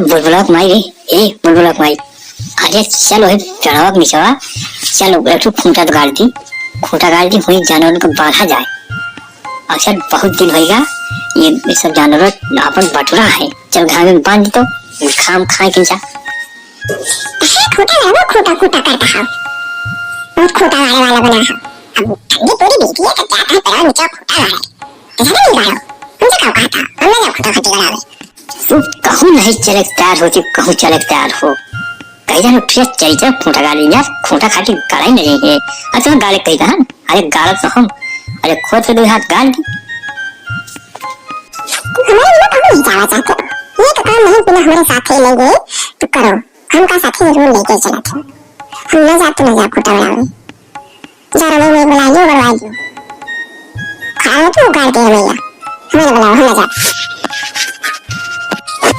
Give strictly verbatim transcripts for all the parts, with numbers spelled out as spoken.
बुलबुला के माई रे, ए बुलबुला के माई, अरे चल वही पेड़वा के निचवा, चल एक ठो खूंटा गाड़ दी, खूंटा गाड़ दी, वही जानवर को बांधा जाए। अक्सर बहुत दिन होइगा, ये, ये सब जानवर अपन बटुरा है, चल घाम में बांध दी तो घाम खाए के जा। अरे खूंटा गाड़ो, खूंटा, खूंटा करता है। बहुत खूंटा गाड़े वाला बना है। अब ठंडी पूरी बीती है, तो क्या कहे, पेड़वा नीचे खूंटा गाड़े। ऐसा नहीं गाड़ो। हमसे का कहा था? हम ना जाओ खूंटा खाटी गाड़ावे। तू कहूँ नहीं चले के तैयार हो, तू कहूँ चले के तैयार हो। कही जानो फिर चली चल खूंटा गाड़ी यार, खूंटा खाटी गाड़ा ही नहीं है। अच्छा गाड़े कही था, अरे गाड़ा तो हम, अरे खोद के दो हाथ गाड़ दी। हमारे लोग कहूँ नहीं जावा चाहते। ये तो काम नहीं बिना हमारे साथ ही लेंगे, तो करो। हमका साथे जरूर लेके चलत हो। हम ना जाब तो ना जाब खूंटा गाड़ावे। जा रमई में बुला लियो, बुलवा लियो। खड़ा हो तू गाड़ के रमैया। हमें ना बुलाओ, हम ना जाब।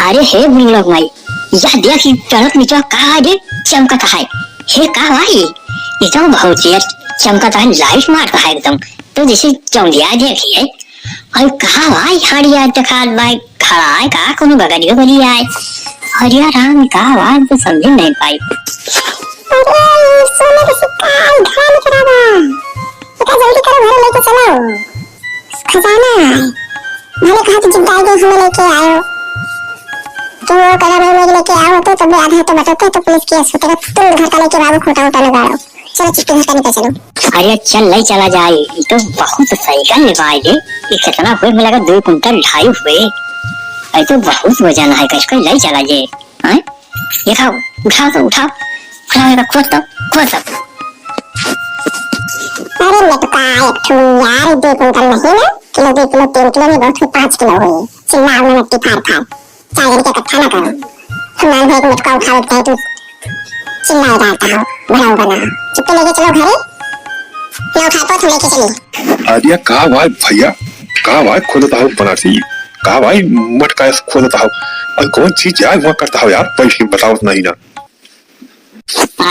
अरे हे बुलबुला के माई, यह देख ई पेड़वा के नीचे का है रे, चमकत है। हे का भाई, ये तो बहुत तेज चमकत है, लाइट मारत है एकदम। तो जैसे चौंधिया देखी है। और का भाई हड़िया देखात भाई। खड़ा है का, कोनो गगरी उगरी आए? अरे राम, का बात तो समझे नहीं पाई। अरे, ये सोने के सिक्का है, घर में पड़ा बा। बेटा, जल्दी करो, घरे लेके चलो। खजाना है। भले कहा तो जिंदा गए, हमें लेके आयो। तो वो कहा, भाई, मैं लेके आओ तो, तब आधा तो बटोरते तो पुलिस केस होते, तुम घर का लेके बाबू खूंटा उठा लगाओ। चलो, चिट्ठी घर का निकल चलो। अरे चल, ले चला जाए, ये तो बहुत साइकिल लेवाए रे, ये कितना हुए, मुझे लगा दो कुंटल ढाई हुए, ये तो बहुत वजन है, इसको ले चला जाए। हैं? ये खाओ, उठाओ तो, उठाओ, उठाओ, ये खोद तो, खोद तो। अरे लटका, एक ठो यार, दो कुंटल नहीं ना, किलो, दो किलो, तीन किलो में बहुत हुए, पाँच किलो हुए, चिल्लाओ ना मट्टी फाड़ फाड़। चार जन के इकट्ठा ना करो। हमार भाई के मटका उठावे के चाहे तू चिल्लाए डालता हो, बड़ा बना। चुप्पे लेके चलो घरे। ना उठा पाओ तो लेके चली। अरे का भाई भैया, का भाई खोदता हो बनारसी, का भाई मटका खोदता हो, और कौन चीज यार वहाँ करता हो यार, पैसे बताओ नहीं ना।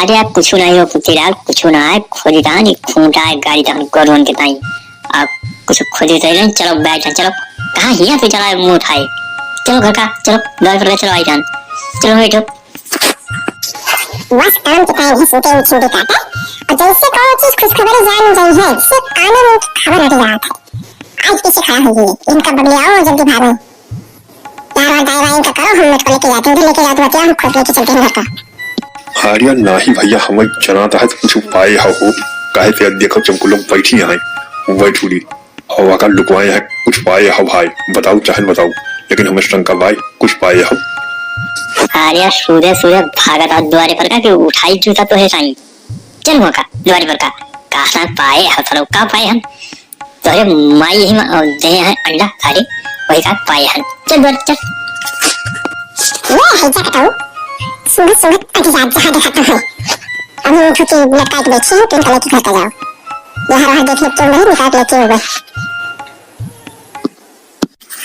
अरे आप कुछ नहीं हो पुतीलाल, कुछ ना है, खोदी तानी खूंटा है गाड़ी तहन गोरुअन के ताई। आप कुछ खोदी तानी, चलो बैठ, चलो। कहाँ हिया पे चला मुंह उठाए? चलो घर का, चलो द्वार पर का, चलो आई जान, चलो बैठो। बस काम के टाइम है, सुते उठे बेटा का। और जैसे कौन चीज खुशखबरी जान जाई है, से कानों में खबर हट जात है। आज पीछे खड़ा होइए, इनका बगले आओ, जल्दी भागो। यार, और दाई वाई इनका करो, हम लोग को लेके जाते हैं, उधर लेके जाते हैं, हम खुद लेके चलते हैं घर का। अरे नाही भैया, हमें जनात है तो कुछ पाए हो, काहे ते देखो चमकुलो बैठी है, बैठूरी, और आका लुकवाए हैं, कुछ पाए हो भाई, बताओ चाहे न बताओ, लेकिन हमें शंका भाई कुछ पाए हो। अरे सूर्य, सूर्य भागत आओ द्वारे पर का कि उठाई जूता तो है साईं, चल हुआ का द्वारे पर का, का पाए हो, चलो का पाए हम, तोहरे माई ही मा-, अ, देहे हैं अंडा, अरे, वही का पाए हैं। चल, बोल, चल। ये है क्या बताऊँ? सुंघत, सुंघत अभी रात जहाँ देखा तो है। अभी उठो के लटका के बैठी है, तुम कल के घर का जाओ। यहाँ रहा देखने क्यों नहीं, निकाल के लेके हो गए।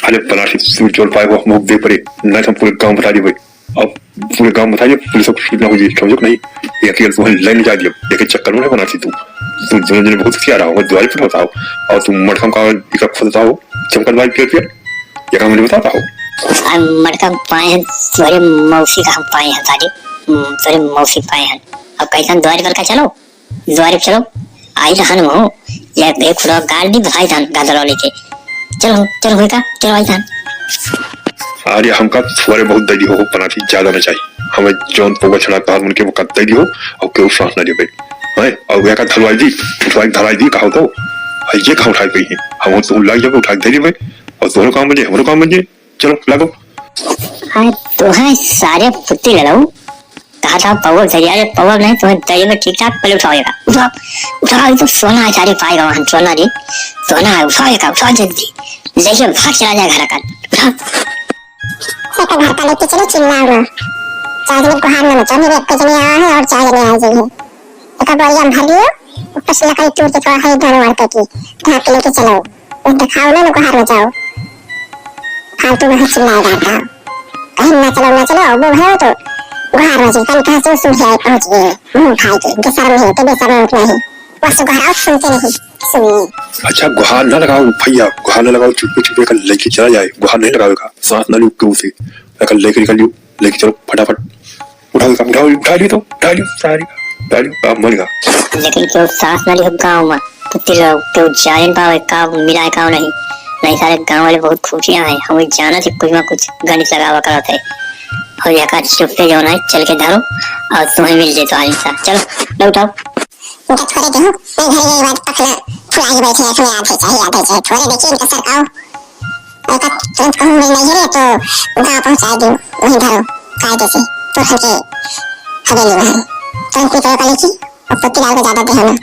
अरे, बनारसी सूट जोड़ पाए वो हम दे पड़े, नहीं तो हम पूरे गाँव बता दिए भाई। अब पूरे गाँव में बताइए, पुलिस को सूचना हो जाए, समझो कि नहीं? ये अकेले तुम्हें लाइन जा दिया, लेकिन चक्कर में नहीं बनाती तू। तू दोनों जने बहुत होशियार हो, द्वारे पर बताओ। और तुम मटका का इका खोदता हो, चमकल भाई के पेड़, ये काम मुझे बताता हो। हम मटका पाए हैं, तोरे मौसी का हम पाए हैं, तारी, हम्म, तोरे मौसी पाए हैं। अब कहीं हम द्वारे पर का चलो, द्वारे चलो, आई रहन हो, या एक खुदा गाल दी भाई जान गादर वाले के। चलो, चलो बेटा, चलो आई जान। अरे हमका थोड़े बहुत दे दी हो, बनाती ज्यादा ना चाहिए। हमें जौन पौवा छड़ा कहा उनके वो कत्ते दी हो, और केहू सांस ना देवे। हैं? और या का धलवाई दी, उठवाई धलाई दी, कहा तो, है ये कहाँ उठाई पई है? हम तो लाग जावे, उठा के दे देवे, और तोहरो काम बन जाए, हमरो काम बन जाए। चलो, लागो। हाँ, तो है सारे फुर्ती ले लो। कहा था पावर धरिया, अरे पावर नहीं, तुम्हें धरिया में ठीक ठाक, पहले उठाओ ये का। उठाओ, उठाओ, ये तो सोना है, सारे पाएगा वहाँ, सोना रे। सोना है, उठाओ ये का, उठाओ जल्दी। लेके भाग चला जाए घर का। उठाओ। ये तो घर का लेके चलो, चिल्लाओ ना। चार जने गुहार ना मचाओ, मेरे एक जने आया है और चार जने आए जाइए। एक बोरिया में भर लियो, ऊपर से लकड़ी टूट के थोड़ा है, इधर उधर करके, ढाक के लेके चलो। वो दिखाओ ना, गुहार मचाओ। फालतू में चिल्लाए जाता हो। कहीं ना चलो, ना चलो, वो भयो तो गुहार मची, कल कहाँ से सुन के आए पहुँच गए, मुँह उठाए के, इनके शर्म नहीं होते, बेशर्म उठना ही। बस गुहार सुनते नहीं, सुनिए। अच्छा, गुहार ना लगाओ भैया, गुहार ना लगाओ, चुप्पे चुप्पे कल लेके चला जाए, गुहार नहीं लगावे का, सांस ना लू केहू से, कल लेके निकल लियो। लेके चलो फटाफट। उठाओ, उठाओ, उठा ली तो, उठा ली सारी, उठा ली, आप मर गया। लेकिन केहू सांस ना लिहो गाँव मा, तो तेरे केहू जाने न पावे का मिला है का नहीं। नहीं सारे गाँव वाले बहुत खुफिया हैं, हम जाना से कुछ ना कुछ गणित लगावा करत है। और यह का चुप्पे जो ना चल के धरो और तुम्हें मिल जाए तो आदमी सा। चलो, लो उठाओ। इनका थोड़े देहु, मैं घर ये बात पखना फुलाई बैठे हैं, हमें आधे चाहिए, आधे चाहिए, थोड़े देखिए इनका सर आओ। और का तुरंत कहूँ मिल नहीं है तो गाँव पहुँचा दूँ, वहीं धरो, कायदे से, तो हमके हवेली वहाँ। तुरंत निकलो कॉलेज की, और पत्ती डाल के ज्यादा देहु ना।